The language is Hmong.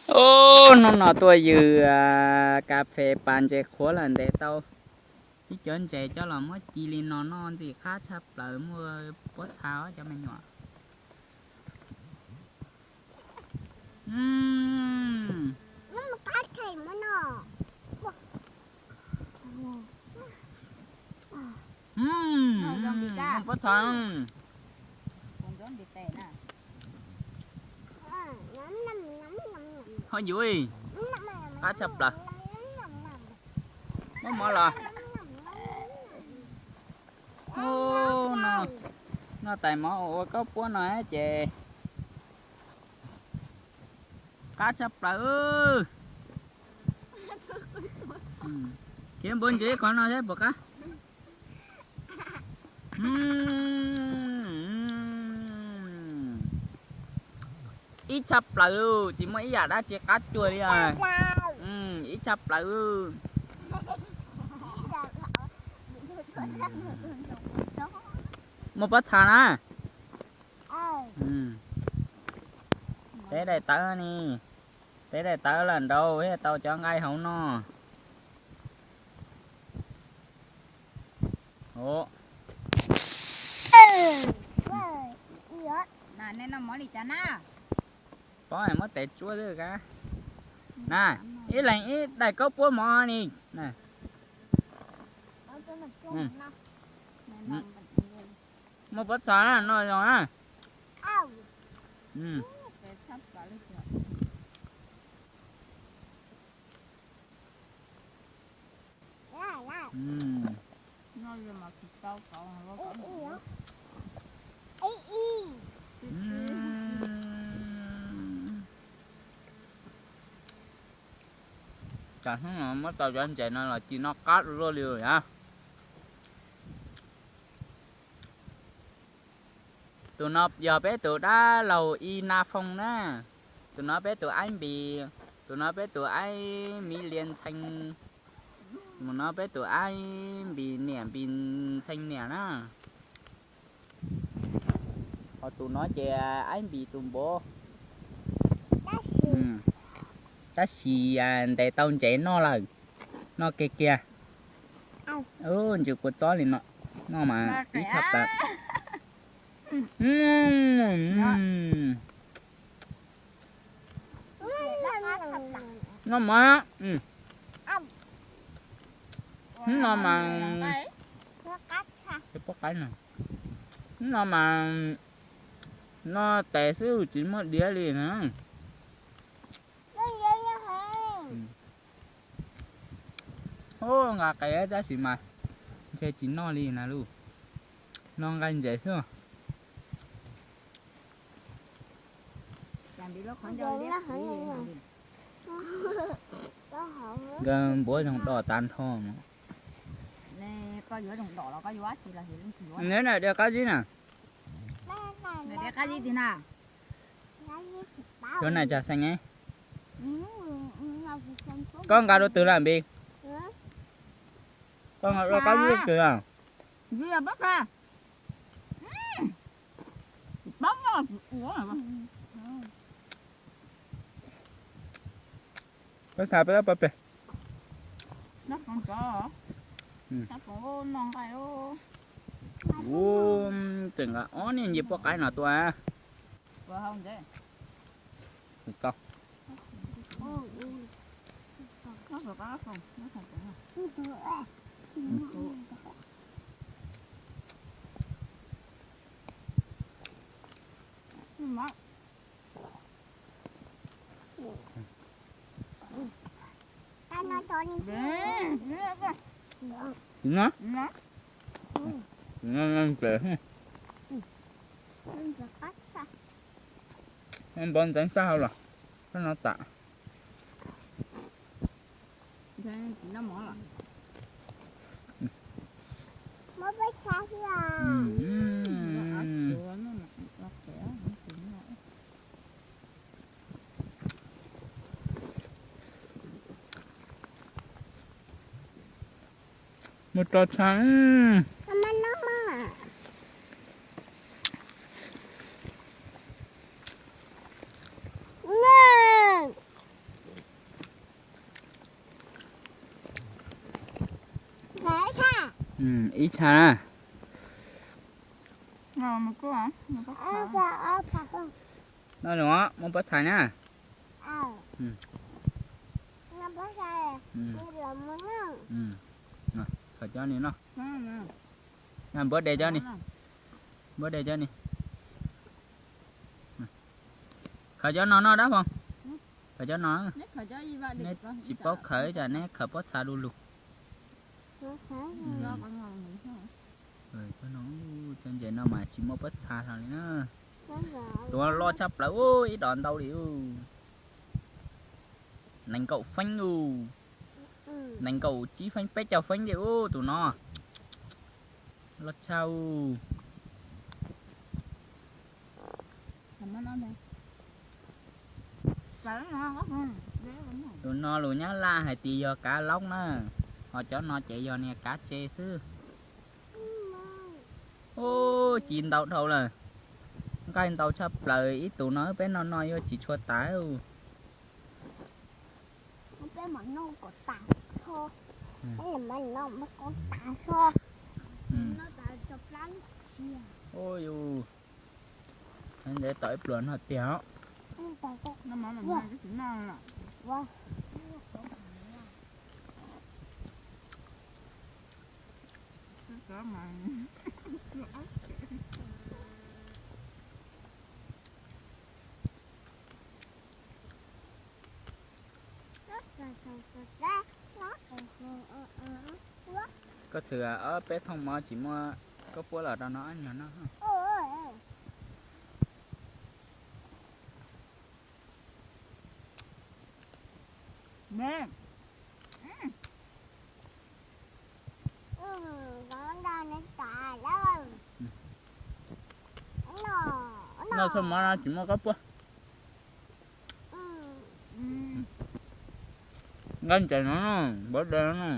Ub, hnub no tuaj yws kas fes pas ntses qhuav lawm, ntes tau ib cov ntses coj los muab ci li no noj ntxim qab tshaj plaws, muaj pob txha cov me nyuam. Pob txha. Ho yuav, qab tshaj plaws. Muab mov los. Ub, noj tais mov ua kaub puab no ces qab tshaj plaws. Khiav npuab ntses qhov no thiab puas qab? Ib tshaj plaws, tsis muaj ib yam dab tsi qab cuag li. Ib tshaj plaws. Muaj pob txha na. Teb daim tawv ni, teb daim tawv lawm nraud thiaj tau cov nqaij hauv no. Pob muab tes tsuab xwb ka. Na, ib leeg ib daim kaub puab mov ni. Muaj pob txha no zoo na. Tsam hnub no muab tau cov ntses no los ci noj qab luaj li lawm na. Tus no yog peb tus dab laug I Na Foo na. Tus no peb tus aib Npis, tus no peb tus aib Miv Lias Ntxhee, tus no peb tus aib Npis niam Npis Ntxhee niam na. Ho tus no ces aib Npis tus npov. Tab sis ntes tau ntses noj lawm, noj kiag kiag. Ub, ntses kua txob li no, noj mas ib tshaj plaws. Noj mas, hnub no mas, hnub no mas noj tes xwb tsis muaj diav li na. Ub, nqa qe tab sis mas ntshe tsis noj li na lauj. Noj nqaij ntses xwb. Nkawd npuav zoo do tag nrho no. Neb na, qab zib na. Cov na tsag xeem. Koj nqa rau twg lawm Npis? Koj nqa rau qab zib twg lawm? Peb xav peb pab pem. Ub, tseem nqa ob niag nce puab qaib no tua. Npov ntxeev sab hauv los, no tam. Mus tso tsha. Ib txha na. No, muaj pob txha na. Khaws cov ni no. Npuab de cov ni. Npuab de cov ni. Khaws cov no no dab Foom. Khaws cov no. Neb tsis paub khaws cas neb khaws pob txha du lug. Cov ntses no mas tsis muaj pob txha hlo li na. Tuav loj tshaj plaws ub, ib dos ntau li ub. Nees nkaum feeb ub. Nees nkaum tsib feeb peb caug feeb li ub tus no. Loj tshaj ub. Tus no lus Nyab Laj hais tias yog kav laub na, ho cov no ces yog niag kav tse xwb. Ub, ci ntau dhau lawm. Nqaij ntau tshaj plaws, ib tus no peb noj no yuav tsis tshua tas. Ntev tom ib pluag no tiag. Koj txhwm ob peb thooj mov tsis muaj, koj puab los rau no ob nyuag no. Noj txhob mov no tsis muaj koj puab. Nqaij ntses no, npuab de no.